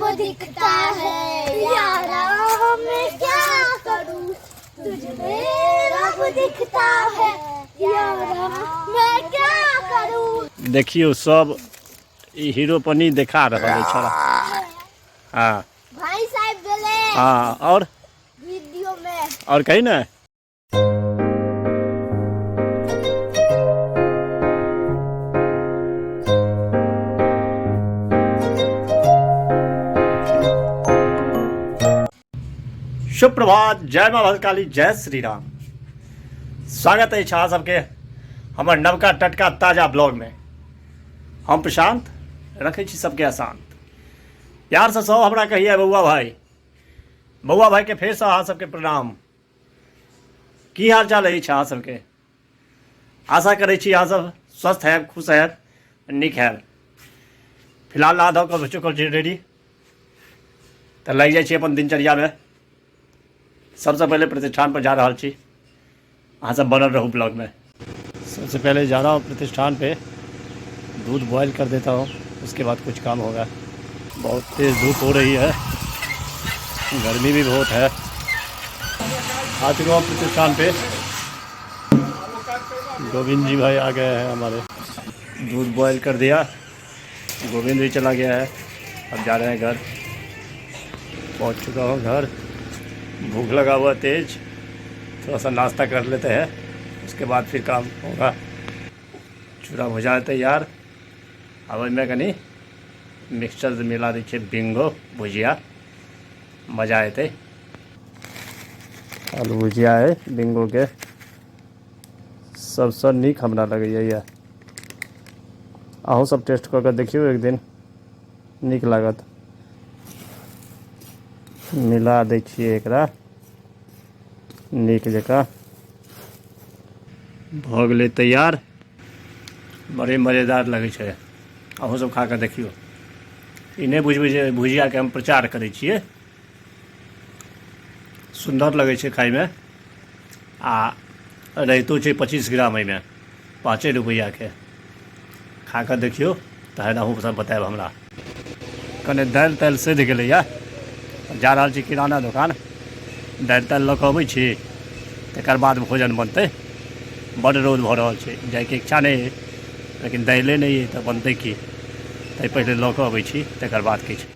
रब दिखता है यारा मैं क्या करूं, तुझ में रब दिखता है यारा मैं क्या करूं। देखियौ सब ई हीरोपनी देखा रहल है छोरा। हाँ। भाई साहब गेले। हाँ, और? वीडियो में। और कही ना। सुप्रभात, जय माँ भद्रकाली, जय श्री राम। स्वागत है अहाँ सबके हमर नवका टटका ताजा ब्लॉग में। हम प्रशांत रखे छी सबके अशांत। प्यार से सब हमरा कहिए बउआ भाई। बउआ भाई के फेर से अहाँ सबके प्रणाम। की हाल चाल अछि अहाँ सबके? आशा करै छी अहाँ सब स्वस्थ हैब, खुश हैब, नीक हैब। फिलहाल नहा धो कऽ चुकल छी रेडी, तऽ लागि जाइ छी अपन दिनचर्यामे। सबसँ पहिले प्रतिष्ठान पर जा रहल छी, अहाँ सब बनल रहू ब्लॉग में। सबसे पहले जा रहा हूँ प्रतिष्ठान पे, दूध बॉयल कर देता हूँ, उसके बाद कुछ काम होगा। बहुत तेज़ धूप हो रही है, गर्मी भी बहुत है। आ चुका हूँ प्रतिष्ठान पे, गोविंद जी भाई आ गए हैं हमारे। दूध बॉयल कर दिया, गोविंद भी चला गया है, अब जा रहे हैं घर। पहुँच चुका हूँ घर, भूख लगा हुआ तेज, थोड़ा सा नाश्ता कर लेते हैं, उसके बाद फिर काम होगा। चूड़ा भुजा तैयार, अब ओहिमे कनि मिक्सचर मिला दै छियै, बिंगो भुजिया, मजा एतै। आलू भुजिया है बिंगो के, सबसँ नीक हमरा लगैए यऽ। अहूँ सब टेस्ट कऽ के देखियौ एक दिन, नीक लागत। मिला दै छियै एकरा नीक जकाँ, भऽ गेलै तैयार। बड़े मजेदार लगै छै, अहूँ सब खा कऽ देखियौ। ई नहि बुझबै जे भुजियाके हम प्रचार करै छियै। सुन्दर लगै छै खाइमे, आ रहितो छै 25 ग्राम एहिमे, 5 रुपैआके। खा कऽ देखियौ तहन अहूँ सब बतायब हमरा। कने दालि तालि सधि गेलैए, जा रहल छी किराना दोकान, दालि तालि लऽ कऽ अबै छी, तकर बाद भोजन बनतै। बड्ड रौद भऽ रहल छै, जाइके इच्छा नहि अइ, लेकिन दालिए नहि अइ तऽ बनतै की, ताहि पहिले लऽ कऽ अबै छी, तकर बाद किछु।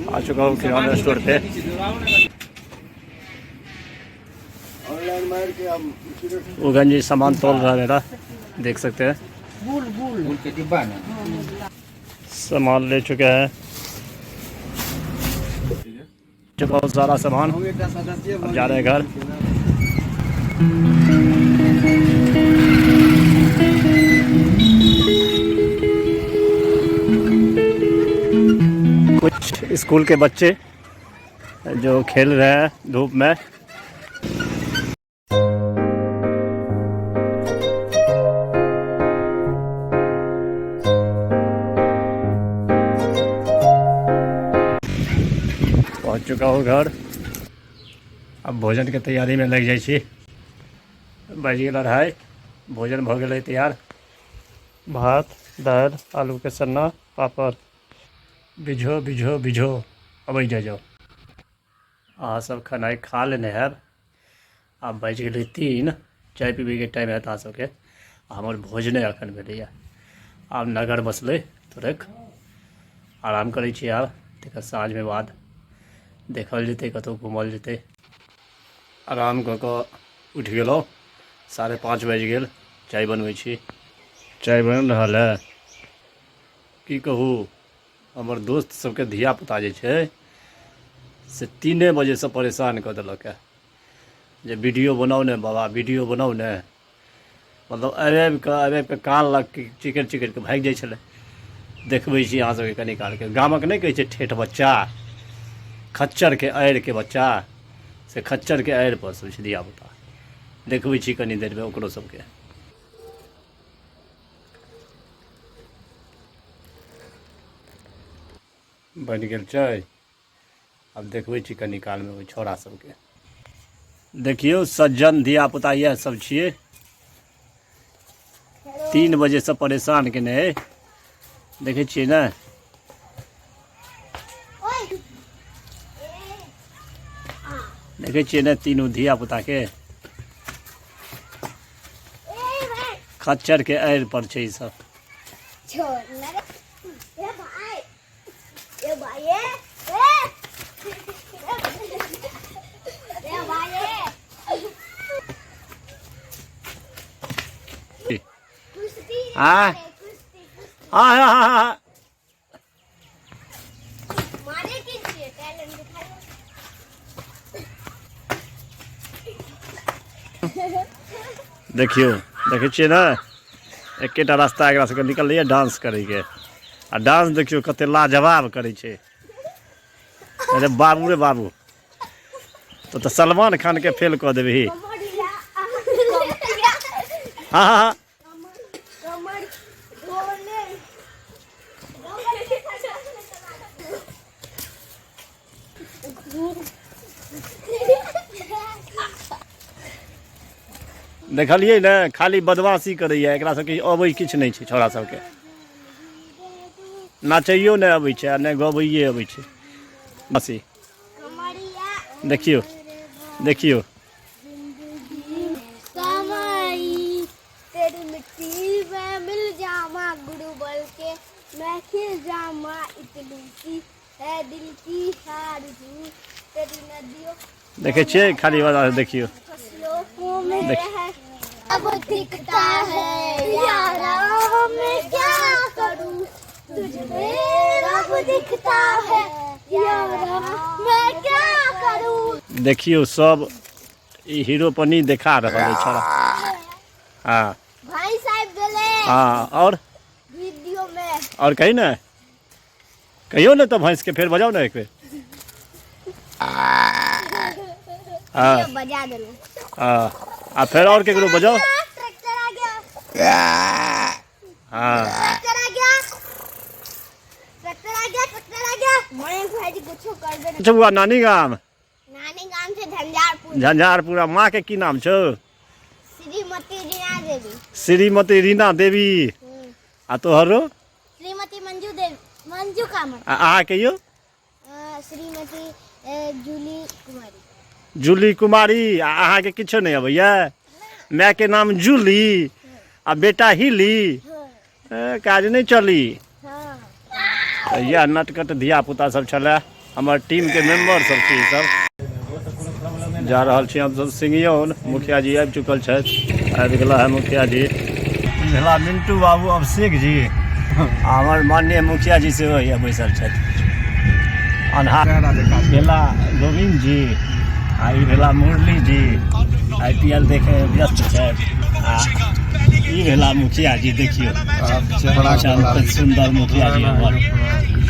आ चुका हूँ किराना स्टोर पे। उगन जी सामान तोल रहा है मेरा, देख सकते हैं। सामान ले चुके हैं, चुका हूँ सारा सामान, अब जा रहे हैं घर। कुछ स्कूल के बच्चे जो खेल रहे हैं धूप में। पहुँच चुका हूँ घर, अब भोजन के तैयारी में लग जाइ छी। बाजि गेल 2:30, भोजन भऽ गेलै तैयार। भात दालि आलू के सन्ना पापड़। बिझो बिझो बिझो अबै जाइ जाउ। अहाँ सब खेनाइ खा लेने हैब। आब बाजि गेलै 3, चाय पीबैके टाइम हैत अहाँ सबके। हमर भोजने एखन भेलैए। आब नगर बसलै थोड़ेक आराम करै छी आब, तकर साँझमे बाद देखल जेतै, कतहु घूमल जेतै। आराम कऽ कऽ उठि गेलहुँ, 5:30 बाजि गेल। चाय बनबै छी, चाय बनि रहल है। की कहू, हमर दोस्त सबके धियापुता जे छै से 3 बजेसँ परेशान कऽ देलक हँ जे वीडियो बनाउ ने बाबा, वीडियो बनाउ ने। मतलब आबि आबि कऽ, आबि आबि कऽ कान लग चिकरि चिकरि कऽ भागि जाइ छलै। देखबै छी अहाँ सबके कनी कालके। गामक नहि कहै छै ठेठ बच्चा, खच्चरके आड़िके बच्चा, से खच्चरके आड़ि पर सब छै धियापुता। देखबै छी कनी देरमे ओकरो सबके। बनि गेल छै। आब देखबै छी कनी कालमे ओहि छौड़ा सबके। देखियौ सज्जन धियापुता इएह सब छियै। 3 बजेसँ परेशान केने अइ, देखै छियै ने? देखै छियै ने तीनू धियापुताके खच्चरके आड़ि पर छै ई सब। हाँ हाँ हाँ हाँ। देखियौ, देखै छियै ने, एकेटा रास्ता एकरा सबके निकलैए डांस करैके। आ डांस देखियौ कते लाजवाब करै छै। अरे बाबू रे बाबू, तो सलमान खान के फेल कऽ देबही। हाँ हाँ हाँ। देखलियै ने, खाली बदमाशी करैया। एकरा सबके अबै किछु नहि छै। छौड़ा सबके नाचैयो नहि अबै छै आ नहि गबैये अबै छै। बसी देखियौ, देखियौ। तेरी मिट्टी में मिल जामा, गुरु बल के मैं खिल जामा, इतनी सी है दिल की आरज़ू, तेरी नदियों। देखै छियै खाली वाला, देखियौ। फसलों में है अब दिखता है यारा, मैं क्या करूं, तुझ में रब दिखता है यारा, मैं क्या करूं। देखियौ, सब ई हीरोपनी देखा रहल है छौड़ा। हाँ। भाई साहब गेले। हाँ, और वीडियो में। और कही ने, कहियो ने तऽ भैंसके फेर बजाउ ने एक बेर। हाँ। बजा देलहुँ। हाँ, आ फेर और केकरो बजाउ। ट्रैक्टर आ गया। हाँ। ट्रैक्टर आ गया, ट्रैक्टर आ गया, ट्रैक्टर आ गया। मयंक भाईजी कुछो कर दे। अच्छा बुआ, नानी गाम? नानी गाम से झंझारपुर। झंझारपुर। आ माँ के की नाम छौ? श्रीमती रीना देवी। श्रीमती रीना देवी। आ तोहरो? श्रीमती मंजू देवी, मंजू कामत। आ अहाँके यौ? श्रीमती जूली कुमारी। जूली कुमारी। आ अहाँके किछो नहि अबैया? मायके नाम जूली आ बेटा हिली। काज नहि चली। हाँ। तऽ इएह नटखट धियापुता सब छलै। हमर टीमके मेम्बर सब छी सब। जा रहल छी हमसब सिंगियौन। मुखिया जी आबि चुकल छथि। आबि गेला है मुखिया जी। भेला मिंटू बाबू, अभिषेक जी आ हमर माननीय मुखिया जी सेहो यहाँ बैसल छथि। अन्हार भेला गोविंद जी आ ई भेला मुरली जी, आईपीएल देखे व्यस्त छथि। आ ई भेला मुखिया जी, देखियौ सुंदर मुखिया जी हमर।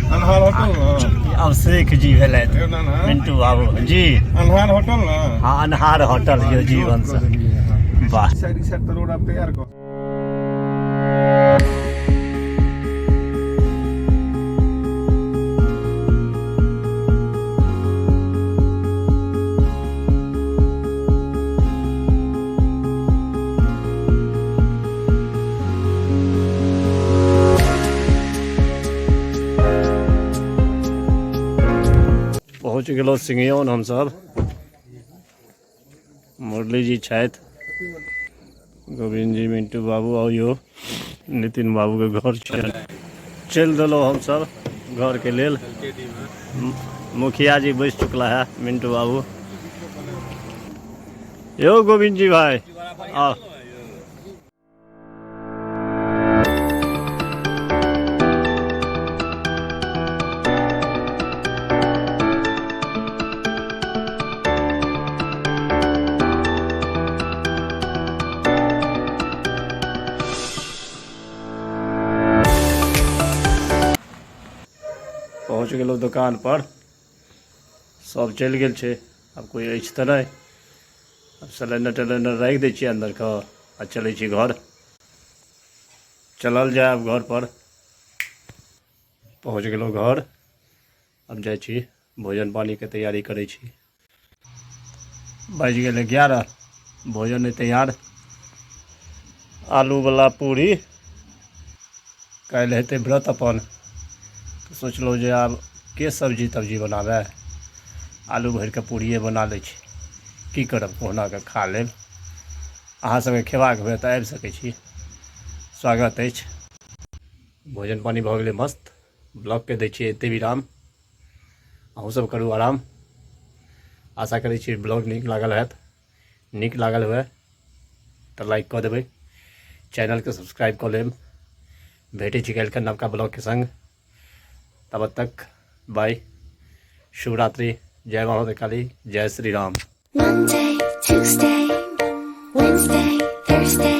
अनहार होटल ना? ई अभिषेक जी भेलथि। ना ना। मिंटू बाबू जी। अनहार होटल ना? हाँ, अनहार होटल यो जीवन से। वाह। साइड साइड तो रोड आप तैयार कर। पहुँच गेलहुँ सिंघियौन हमसब। मुरली जी छथि, गोविंद जी, मिंटू बाबू और यो नितिन बाबू के घर छै। चलि देलहुँ हमसब घरके लेल। मुखिया जी बैस चुकला है। मिंटू बाबू यो, गोविंद जी भाई, आओ। पहुँच गेलहुँ दोकान पर। सब चलि गेल छै, आब कोइ अछि तऽ नहि। आब सिलेंडर टेलेंडर राखि दै छियै अन्दर के आ चलै छी घर। चलल जाय आब घर पर। पहुँच गेलहुँ घर। आब जाइ छी, भोजन पानीके तैयारी करै छी। बाजि गेलै 11, भोजन नहि तैयार। आलूवला पूरी। काल्हि हेतै व्रत अपन, तऽ सोचलहुँ जे आब के सब्जी तब्जी बनाबै, आलू भरिके पूरिए बना लै छी। की करब, कहुनाके खा लेब। अहाँ सबके खेबाक हुए तऽ आबि सकै छी, स्वागत अछि। भोजन पानी भऽ गेलै मस्त। ब्लॉगके दै छियै एते विराम। अहूँ सब करू आराम। आशा करै छी ब्लॉग नीक लागल हैत। नीक लागल हुए तऽ लाइक कऽ देबै, चैनलके सब्सक्राइब कऽ लेब। भेटै छी काल्हिके नवका ब्लॉगके संग, तब तक बाय, शुभरात्रि, जय माँ काली, जय Shri Ram. Monday, Tuesday, Wednesday, Thursday.